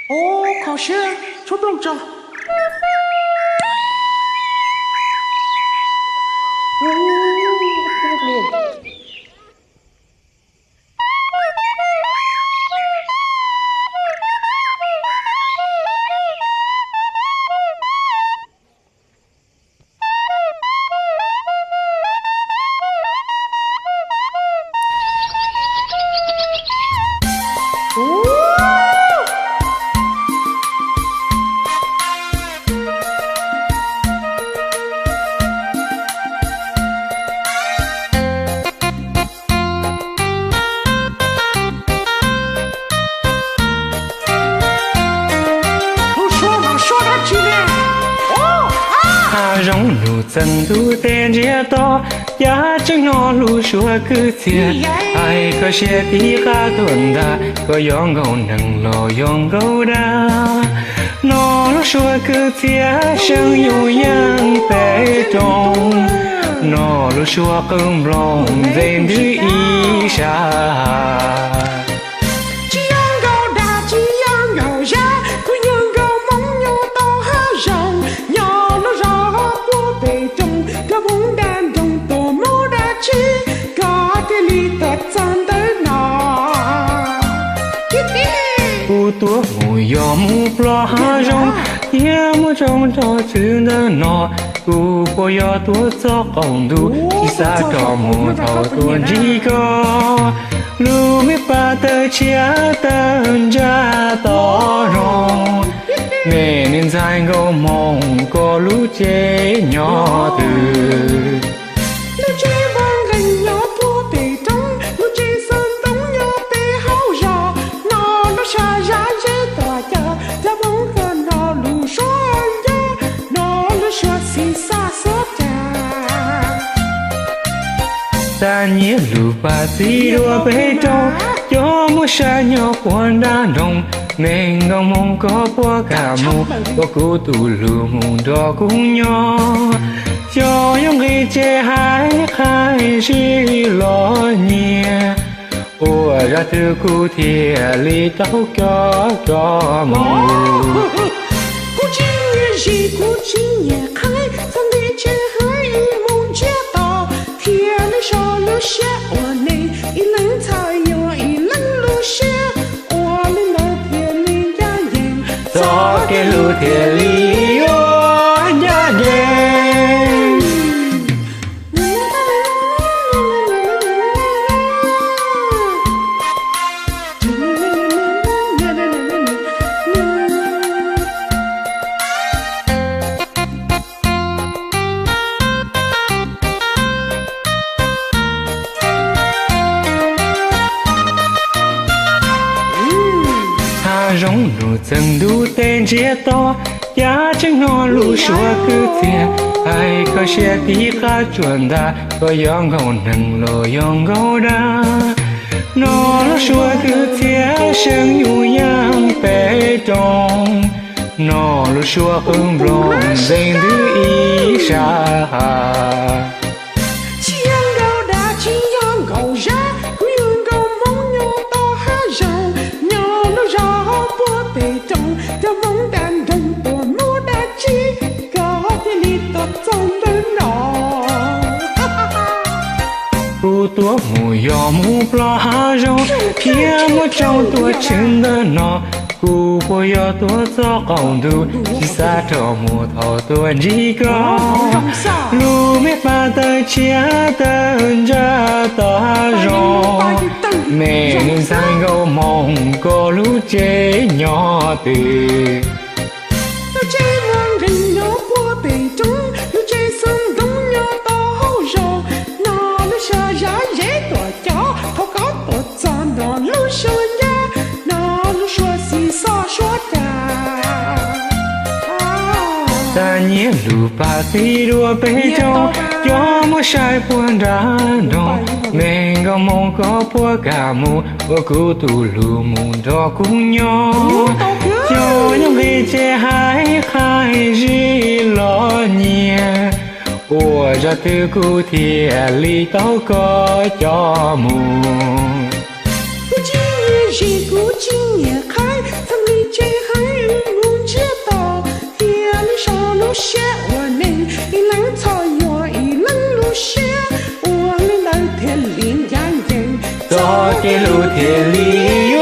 Kho siab, tshuab nplooj tso. Hav zoov num txeeg ntuj teb ntsiag to, cas tseem hnov lub suab kwv txhiaj, hais koj siab tib qab tuaj ntag, koj yog nkauj neeg los yog nkauj dab. Hnov lub suab kwv txhiaj seem yus yeej pem roob, hnov lub suab qw nplooj ntxeev ntws ib sab. Tsis yog nkauj dag tsis yog nkauj zab, kuv yog nkauj Hmoob nyob tau hav zoov, nyob lub zos puag pem roob, nkauj Hmoob dag nroog tuaj mus dab tsi, koj thiaj li tuaj txog ntawm no. Kuv tuaj mus yog mus plob hav zoov, thiab muaj tsoom rog tswv ntawm no. Kuv puas yog tuaj txog qaum ntuj, tsis xav rov mus thaum tuaj ntsib koj. Lub me pas tawg tshiab tawg ntsag tod zoo, me neeg ntxhais nkauj Hmoob koj lub tsev nyob twg? Lub tsev npog nqeeg nyob puag pem roob, lub tsev xwb ntoo nyob pem hauv zos, no lub sab zab zeb tuaj cog, cov Hmoob koj no lub suab ncaj, no lub suab xis xas suab cas. Tag nyiam lub pas txib dua peb roob, cov muaj saib nyob puag nram nroog, me nkauj Hmoob koj puas kam mus ua kuv tus hlub mus nrog kuv nyob. Xyov yuav nqis tsev hais qhais zis los nyiam, ua zaj twg kuv thiaj li tau koj coj mus. Kuv tsis nyiam zis kuv tsis nyiam qhaib, txhob nqis tsev hais ib mus ntsiag to, thiaj li so lub siab ua neeg, ib leeg txhawj yuav ib leeg lub siab, ua li ntawd thiaj li ncaj ncees, txoj kev hlub thiaj li yuav ncaj ncees. Hav zoov num txeeg ntuj teb ntsiag to, cas tseem hnov lub suab kwv txhiaj, hais koj siab tib qab tuaj ntag, koj yog nkauj neeg los yog nkauj dab. Hnov lub suab kwv txhiaj seem yus yeej pem roob, hnov lub suab qw nplooj ntxeev ntws ib sab. Tsis yog nkauj dag tsis yog nkauj zab, kuv yog nkauj Hmoob nyob tau hav zoov, nyob lub zos puag pem roob, cov Hmoob dag nroog tuaj mus dab tsi, koj thiaj li tuaj txog ntawm no. Kuv tuaj mus yog mus plob hav zoov, thiab muaj tsoom tuaj tswv ntawm no. Kuv puas yog tuaj txog qaum ntuj, tsis xav rov mus thaum tuaj ntsib koj. Lub me pas tawg tshiab tawg ntsag tod zoo, me neeg ntxhais nkauj Hmoob koj lub tsev nyob twg? Lub tsev muag nqeeg nyob puag pem roob, lub tsev xwb ntoo nyob tau hauv zos, no lub sab zab zeb tuaj cog, thaum koj tuaj txog no lub suab ncaj, no lub suab xis xos suab cas. Tag nyiam lub pas txib dua peb roob, cov muaj saib puag nram nroog, me nkauj Hmoob koj puas kam mus ua kuv tus hlub mus nrog kuv nyob. Xyov yuav nqis tsev hais qhais zis los nyiam, ua zaj twg kuv thiaj li tau koj coj mus. Kuv tsis nyiam zis kuv tsis nyiam qhaib, txhob nqis tsev hais Txog tej lus thiaj li